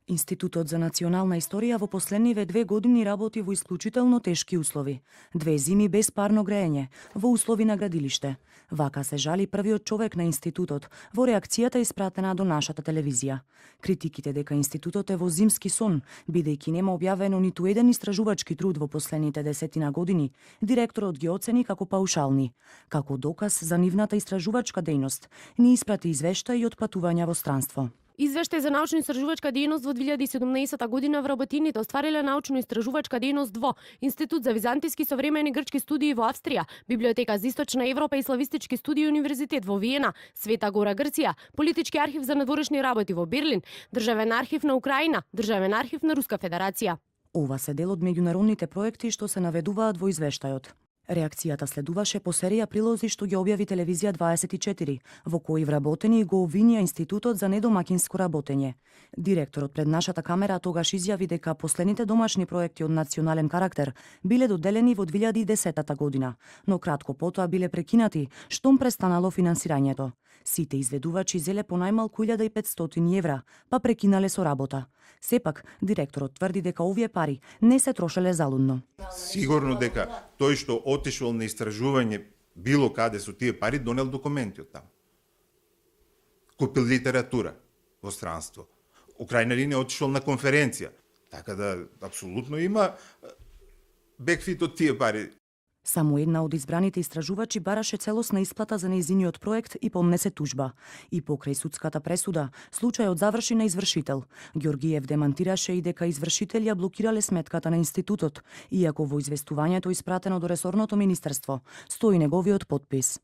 Институтот за национална историја во последниве 2 години работи во исклучително тешки услови. 2 зими без парно греење, во услови на градилиште. Вака се жали првиот човек на институтот во реакцијата испратена до нашата телевизија. Критиките дека институтот е во зимски сон, бидејќи нема објавено ниту еден истражувачки труд во последните 10 години, директорот ги оцени како паушални. Како доказ за нивната истражувачка дејност, ни испрати извештаи од патувања во странство. Извештај за научно-истражувачка дејност во 2017 година вработените оствариле научно-истражувачка дејност во Институт за византиски современи грчки студии во Австрија, Библиотека за Источна Европа и славистички студии Универзитет во Виена, Света Гора Грција, Политички архив за надворешни работи во Берлин, Државен архив на Украина, Државен архив на Руска Федерација. Ова се дел од меѓународните проекти што се наведуваат во извештајот. Реакцијата следуваше по серија прилози што ги објави Телевизија 24, во кои вработени го обвинија Институтот за недомакинско работење. Директорот пред нашата камера тогаш изјави дека последните домашни проекти од национален карактер биле доделени во 2010 година, но кратко потоа биле прекинати штом престанало финансирањето. Сите изведувачи зеле по најмалку 1500 евра, па прекинале со работа. Сепак, директорот тврди дека овие пари не се трошеле залудно. Сигурно дека тој што отишол на истражување било каде со тие пари донел документи од таму. Купил литература во странство. Украина линија отишол на конференција. Така да апсолутно има бекфит од тие пари. Само една од избраните истражувачи бараше целосна исплата за нејзиниот проект и помнесе тужба. И покрај судската пресуда, случајот заврши на извршител. Ѓоргиев демантираше и дека извршители ја блокирале сметката на институтот, иако во известувањето испратено до ресорното министерство стои неговиот потпис.